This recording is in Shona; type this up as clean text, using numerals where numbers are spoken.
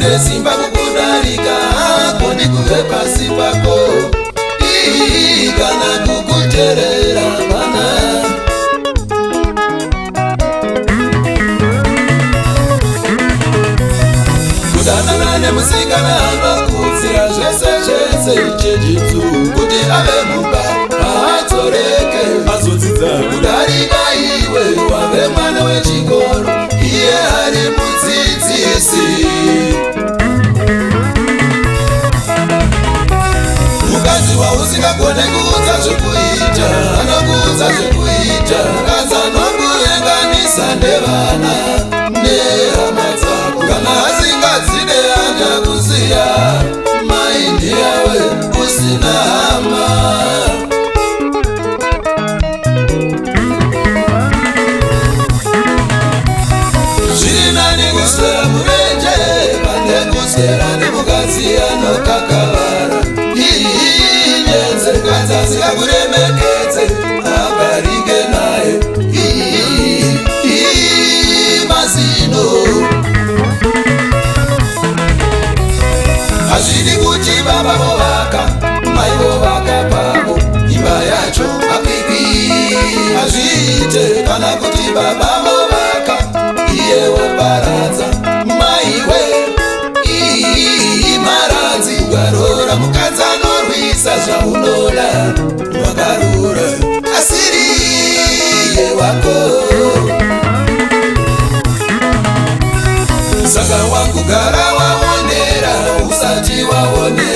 Nesimba kukudarika, haakoni kuve pasi pako. Ii, kana kukuterera pana. Kudanana nemusikana anokuudzira zvese zvese chejitsu kuti ave mumba haadzoreke. Azodzidza kudarika iwe wave mwana wechikoro, iye ari mudzidzisi. Mukadzi wausingagone kuudza zvekuita anokuudza zvekuita. Mukadzi anokuvenganisa nevana nehama dzako, kana asingadzide achakusiya mai ndiyawe usina hama. Zviri nani kuswera murenje pane kuswera nemukadzi anokakavara. Inyenze mukadzi asingakuremekedze agarike naye. Ii, mazino. Hazvidi kuti baba vovaka, mai vovaka pavo, imba yacho makwikwi. Hazviite kana kuti baba vovaka, iye woparadza. Maiwe, ii, maradzi. Ukarora mukadzi anorwisa zvaunoda, wakarura asiri iye wako. Saka wakugara waonera usati waonekwa.